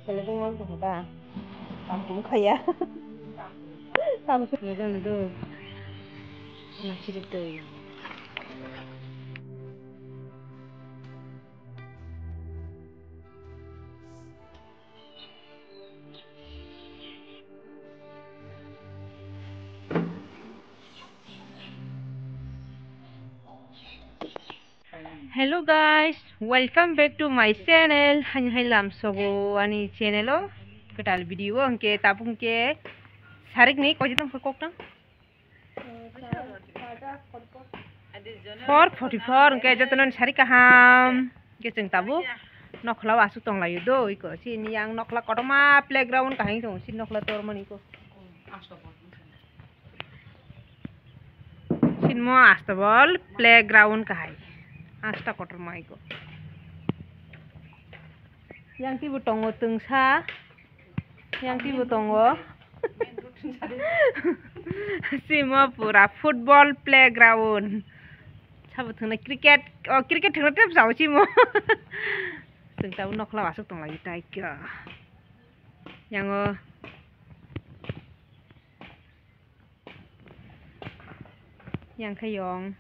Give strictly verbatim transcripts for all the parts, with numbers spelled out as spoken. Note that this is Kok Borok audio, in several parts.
Kailatung wng tong da. Tam tum khaya. Tam tum. Nado, nado. Nasiri twi. Hello guys, welcome back to my channel. Hani hai lam sogo ani channel o kwtal video o, hwnkhe tabuk hwnkhe sarik ni koi tong kok tang. Four forty four, hwnkhe jotono ni sarik kaham. Hwnkhe chwng tabuk nokhla o aswk tong laio do, iko chini yang nokhla kotorma playground kaham tong, chini nokhla tormani iko. Sinmo Astabol playground kahai. Asta kotor mai ko. Yang tibo tongo tungsa. Yang tibo tongo. Simo pura football playground. Sabo thungna cricket, oh, cricket thungna tep sao simo. Sing tabo nokhla aswk tong lai tai kya. Yang o. Yang khe yong.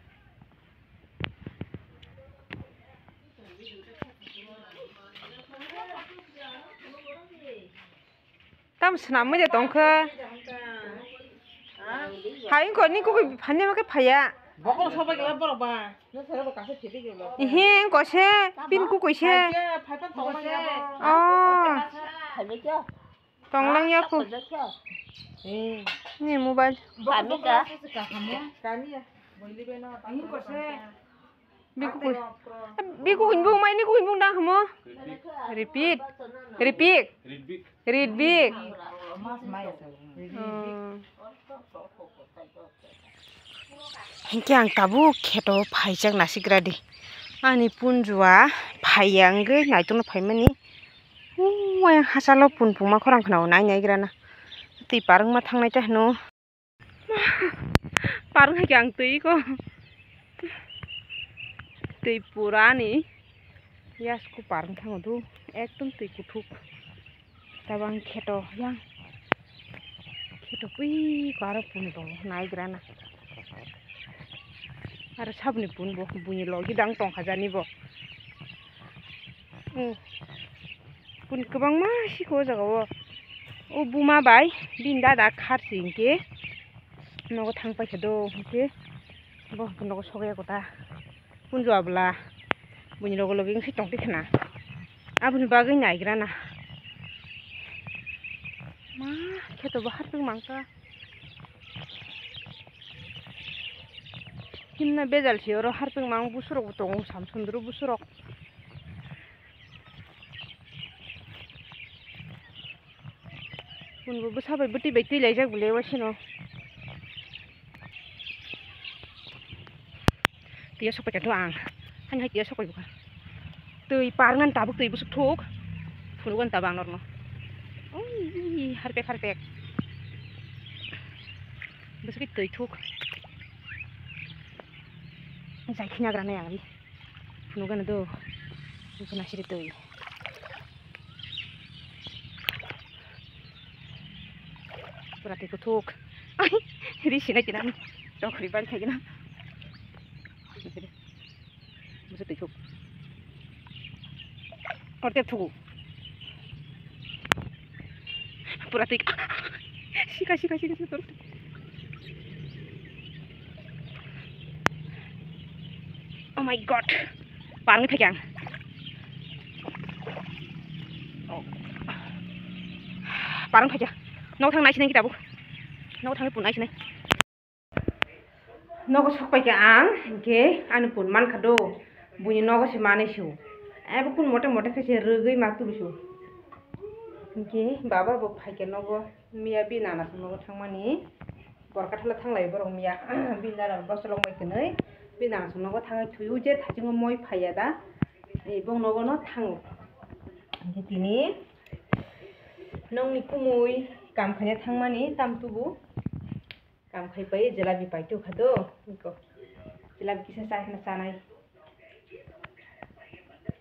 Tam swnam mui de tong khe. Hai ko ni kukui phanya ma khe phaya. Bokol sobai kala borok ba. No sero bo kase phiri gelo. Ihe ko se pin kukui se. Phai pan tong ya bo. Oh. Phai kya? Tonglang ya phu. Ni mobile. Biku, biku inbung mai ni ku inbung dang hamo. Repeat. Repeat. Read big. Hmm. Hinkhe ang tabuk kheto phaijak nasigra di. Ani punjua phaiya wngwi naitokno phaimani. Uayang hachalo pun pungma khorang khwnao nai naigrana. Twi parwngma thangnai ta hwno. Parwng hai khe ang twi ko. Twi pura ani yasku parwng thango do. Ekdom twi kuthuk. Tabang kheto yang. Kheto pui ko aro pun tongo naigrana. Aro saboni pun bo buini logi dang tongkha jani bo. Hmm. Pun kwbangma siko o jaga o. O buma bai bini dada kharsi hinkhe nogo thang paikha do hinkhe bo nogo sogya kota. Punjua bwla buini logo logi wngsi tongti khna. Aboni bagwi naigrana. Ma kheto bo harpik mangkha. Himna bejal se oro harpik mang busurok bo tongo samsundru busurok. Punbo bwsa bai bwtwi bai twi laijak bwle waisano. Twiya sokpai kha ang. Hani hai twiya sokpai bwkha. Twi parngan tabuk twi bwswk thuk. Phunukgo tabang norno. Oi, harpek harpek. Bwswk twi thuk. Jai khina gra nai ang ri. Phunukgano do. Phunukna siri twi. Pura twi kuthuk. Ri sinai tinani. Chok ri bari khaigina. Busa twi thuk. Korte thugu. Pura twi. Sika, sika, sika, sika. Oh my God. Parwng phaikha ang. Oh. Parwng phaikha. Nogo thang naisinai kitabuk. Nogo thang pun naisinai. Nogo sokpaikha ang, hinkhe ani pun mankha do. Buini nogo se manwi su. Abo kun mote mote khe se rwgwi ma tubu su. Hinkhe baba bo phaikha nogo. Miya bini nana song nogo thangmani. Borkathalo thanglai borok miya. Bini nana bosolok mai kwnwi. Bini nana song nogo thangwi thwiwi je thachingwi moi phaiya da. Bong nogo no thango. Hinkhe tini nongni kumui kam khaina thangmani tam tubu. Kam khai pai jelabi pai tu kha do. Iko. Jelabi kisa chai khna chanai.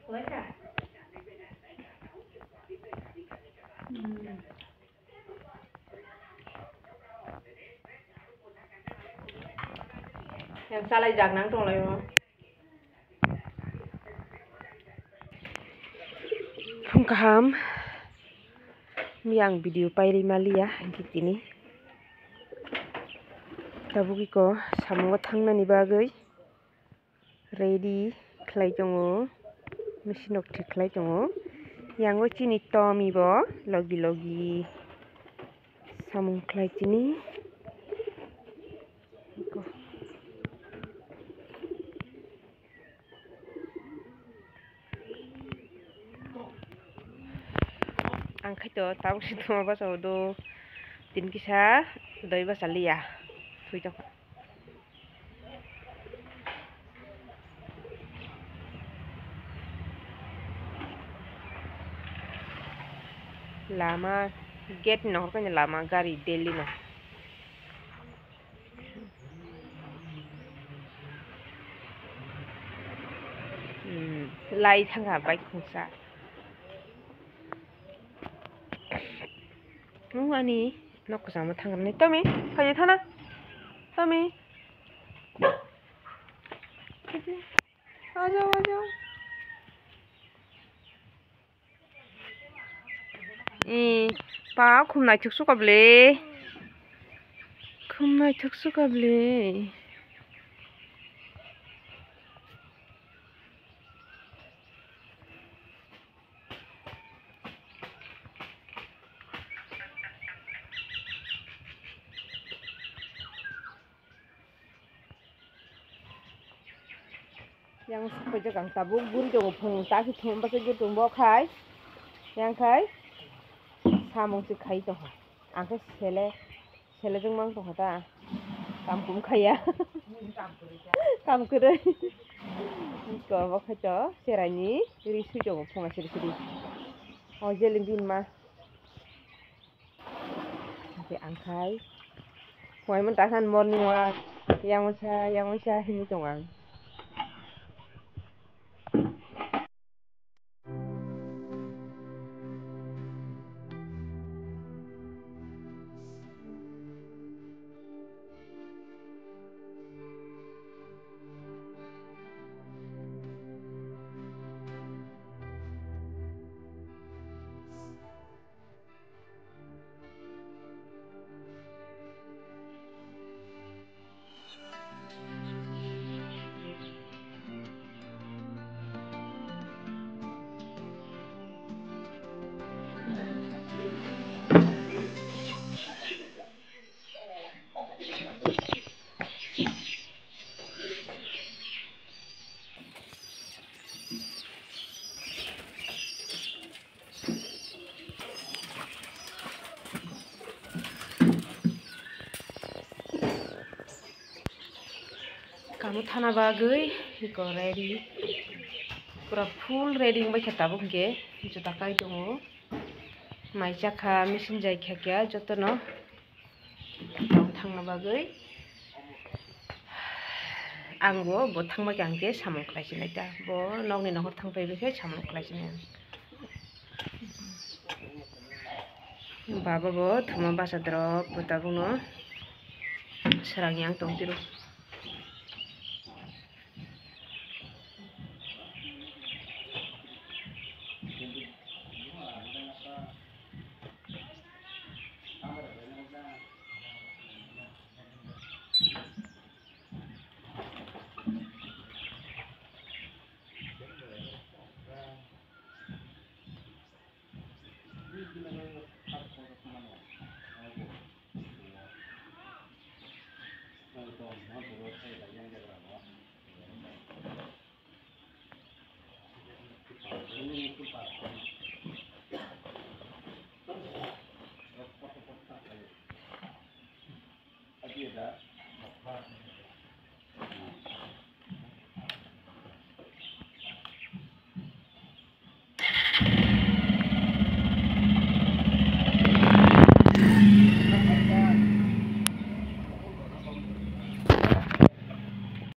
Wai kha. Yang salai jak nang tong lai o. Phung kaham. Miyang video pairi maliya hingke tini. Tabuk iko samungo thangnani bagwi ready khlai tongo, machine rok thik khlai tongo. Yango chini tomi bo logi logi samung khlai tini. Ang khaito tabuk si tongma bachao do tin kisa doi bacha liya thwi tongkha. Lama gate ni nohor khe lama gari daily no. Hmm, lai thangkha bike khungsa. Nung ani nok kwchangma thangkha nai. Tomi, phaidi thana. Tomi. Ajao, ajao. Ee, pa khum naithok sukha ble. Khum naithok sukha ble. Yang sukphaijak ang tabuk guri tongo phung ta khe thum bachai guri tongo bo khai yang khai samung se khai tongo ang khe sele sele jwng mang tongo ta kam kum khaiya kam kwrwi ko bo khai to cherai ni ri sui tongo phunga siri siri o jeli bini ma. Hingke ang khai phuaimani takhan morning walk, yang usa, yang usa hinwi tongo ang. Kamo thana bagwi iko ready, pura full ready wngbaikha tabuk hwnkhe juta kai tongo, mai chakha, machine jai kha khe jotono. Tong thangna bagwi ang bo, bo thangma khe ang khe samung khlai sinai ta, bo nokni nohor thang phai khe samung khlai sinai ang. Baba bo thuma basa drop bo tabukno srang yang tong tiro.